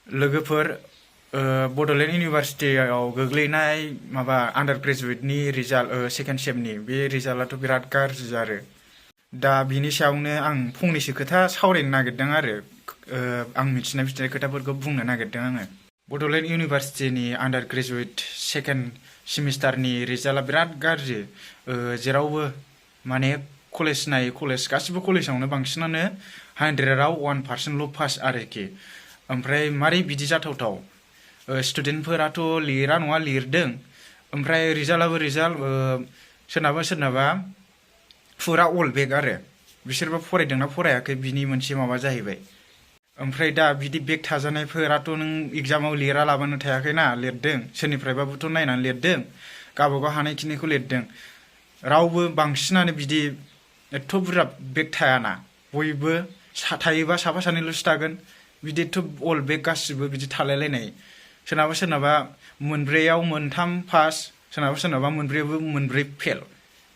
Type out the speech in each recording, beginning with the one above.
लोगोफोर बड'लेण्ड इउनिभारसिटियाव गोग्लैनाय माबा आन्डार ग्रेजुवेटनि रिजाल्ट सेकेन्ड सेमनि बे रिजाल्टआथ' बिराद गाज्रि आरो दा बिनि सायावनो आं फंनैसो खोथा सावरायनो नागिरदों आरो आं मिथिनाय खोथाफोरखौ बुंनो नागिरदों आङो बड'लेण्ड इउनिभारसिटिनि आन्डार ग्रेजुवेट सेकेन्ड सेमिस्टारनि रिजाल्टआ बिराद गाज्रि जेरावबो माने कलेज नायै कलेज गासिबो कलेजावनो बांसिनानो 100आव 1%ल' पास आरोखि ओमफ्राय मारै बिदि जाथावथाव स्टुडेन्टफोराथ' लिरा नङा लिरदों ओमफ्राय रिजाल्टआबो रिजाल्ट सोरनाबा फुरा अल बेक आरो बिसोरबो फरायदोंना फरायाखै बिनि मोनसे माबा जाहैबाय ओमफ्राय दा बिदि बेक थाजानायफोराथ' नों एग्जामाव लिरा लाबानो थायाखैना लिरदों सोरनिफ्रायबाबोथ' नायनानै लिरदों गावबागाव हानायखिनिखौ लिरदों रावबो बांसिनानो बिदि एथ' बुरजा बेक थायाना बयबो थायोबा साफा सानैल'सो थागोन बिदिथ' अल बेक गासिबो बिदि थालायलायनाय सोरनाबा मोनब्रैयाव मोनथाम पास सोरनाबा मोनब्रैयावबो मोनब्रै फेल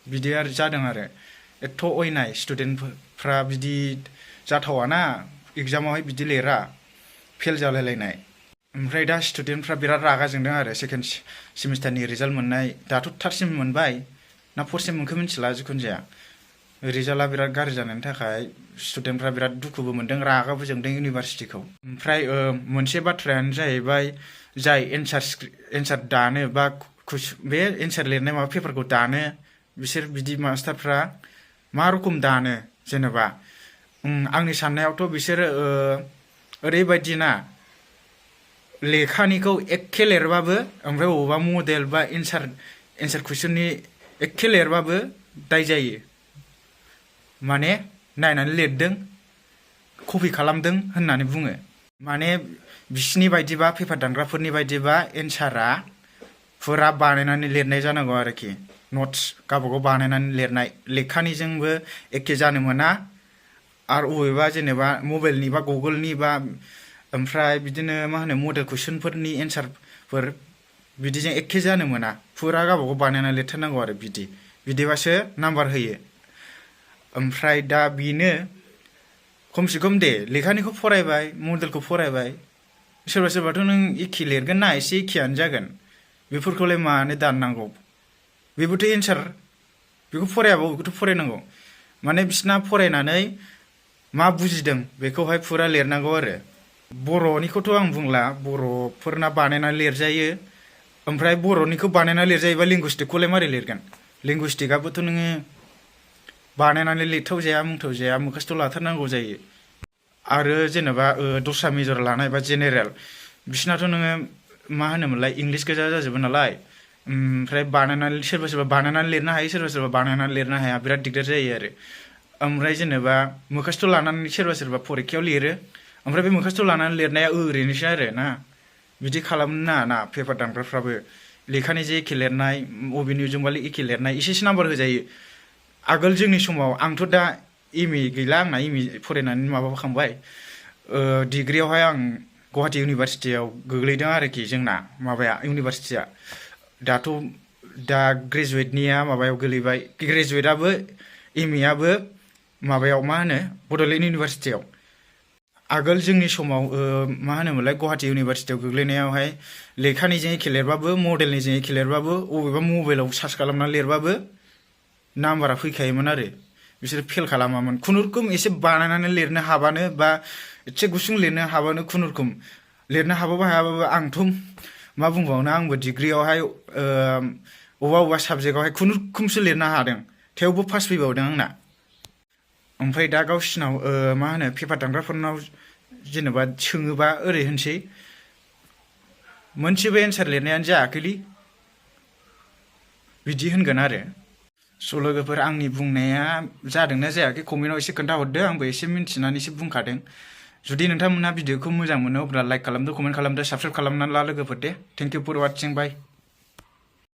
बिदि आरो जादों आरो एथ' अयनाय स्टुडेन्टफ्रा बिदि जाथावाना एग्जामावहाय बिदि लिरा फेल जालायलायनाय ओमफ्राय दा स्टुडेन्टफ्रा बिराद रागा जोंदों आरो सेकेन्ड सेमिस्टारनि रिजाल्ट मोननाय दाथ' थार्ड सेम मोनबाय ना फर्थ सेम मोनखो मिथिला जिखुनु जाया रिजाल्टआ बिराद गाज्रि जानायनि थाखाय स्टुडेन्टफ्रा बिराद दुखुबो मोनदों रागाबो जोंदों इउनिभारसिटिखौ ओमफ्राय मोनसे बाथ्रायानो जाहैबाय जाय एन्सार दानो बा बे एन्सार लिरनाय माबा पेपारखौ दानो बिसोर बिदि मास्टारफ्रा मा रोखोम दानो जेनेबा आंनि साननायावथ' बिसोरो ओरैबायदि ना लेखानिखौ एखे लिरबाबो ओमफ्राय बबेबा मडेल बा एन्सार कुइसननि एखे लिरबाबो दाय जायो माने नायनानै लिरदों कपि खालामदों होननानै बुङो माने बिसिनि बायदिबा पेपार दानग्राफोरनि बायदिबा एन्सारा फुरा बानायनानै लिरनाय जानांगौ आरोखि नट्स गावबागाव बानायनानै लिरनाय लेखानिजोंबो एखे जानो मोना आरो बबेबा जेनेबा मबाइलनि बा गुगोलनि बा ओमफ्राय बिदिनो मा होनो मडेल कुइसनफोरनि एन्सारफोर बिदिजों एखे जानो मोना फुरा गावबागाव बानायनानै लिरथारनांगौ आरो बिदिबासो नाम्बार होयो ओमफ्राय दा बेनो खमसे खम दे लेखानिखौ फरायबाय मडेलखौ फरायबाय सोरबाथ' नों एखे लिरगोन ना एसे एखेयानो जागोन बेफोरखौलाय मानो दाननांगौ बेबोथ' एन्सार बेखौ फरायाबा बेखौथ' फरायनांगौ माने बिसिना फरायनानै मा बुजिदों बेखौहाय फुरा लिरनांगौ आरो बर'निखौथ' आं बुंला बर'फोरना बानायनानै लिरजायो ओमफ्राय बर'निखौ बानायनानै लिरजायोबा लिंगुइस्टिकखौलाय मारै लिरगोन लिंगुइस्टिकआबोथ' नोङो बानायनानै लिरथाव जाया मुंथाव जाया मोखासथ' लाथारनांगौ जायो आरो जेनेबा दस्रा मेजर लानाय बा जेनेरेल बिसिनाथ' नोङो मा होनोमोनलाय इंलिस गोजा जाजोबो नालाय ओमफ्राय सोरबा बानायनानै लिरनो हायो सोरबा बानायनानै लिरनो हाया बिराद दिगदार जायो आरो ओमफ्राय जेनेबा मोखासथ' लानानै सोरबा फरिखायाव लिरो ओमफ्राय बे मोखासथ' लानानै लिरनाया ओरैनोसो आरो ना बिदि खालामनो नाङा ना पेपार दानग्राफ्राबो लेखानि जे एखे लिरनाय अबेनिजोंबा एखे लिरनाय एसेसो नाम्बार होजायो आगोल जोंनि समाव आंथ' दा एम ए गैला आंना एम ए फरायनानै माबाखांबाय डिग्रियावहाय आं गुवाहाटि इउनिभारसिटियाव गोग्लैदों आरोखि जोंना माबाया इउनिभारसिटिया दा ग्रेजुवेटनिया माबायाव गोलैबाय ग्रेजुवेटआबो एम ए आबो माबायाव मा होनो बड'लेण्ड इउनिभारसिटियाव आगोल जोंनि समाव मा होनोमोनलाय गुवाहाटि इउनिभारसिटियाव गोग्लैनायावहाय लेखानिजों एखे लिरबाबो मडेलनिजों एखे लिरबाबो अबेबा मबाइलाव सार्च खालामनानै लिरबाबो नाम्बारा फैखायोमोन आरो बिसोर फेल खालामामोन खुनुरुखुम एसे बानायनानै लिरनो हाबानो बा एसे गुसुं लिरनो हाबानो खुनुरुखुम लिरनो हाबाबो हायाबाबो आंथ' मा बुंबावनो आंबो डिग्रियावहाय अबेबा साबजेक्टआवहाय खुनुरुखुमसो लिरनो हादों थेवबो पास फैबावदों आंना ओमफ्राय दा गावसिनाव मा होनो पेपार दानग्राफोरनाव जेनेबा सोङोबा ओरै होनसै मोनसेबो एन्सार लिरनायानो जायाखैलै बिदि होनगोन आरो स' लोगोफोर आंनि बुंनाया जादोंना जायाखै कमेन्टआव एसे खोन्थाहरदो आंबो एसे मिन्थिनानैसो बुंखादों जुदि नोंथांमोनहा भिडिअखौ मोजां मोनो अब्ला लाइक खालामदो कमेन्ट खालामदो साबस्क्राइब खालामनानै ला लोगोफोर दे thank you for watching bye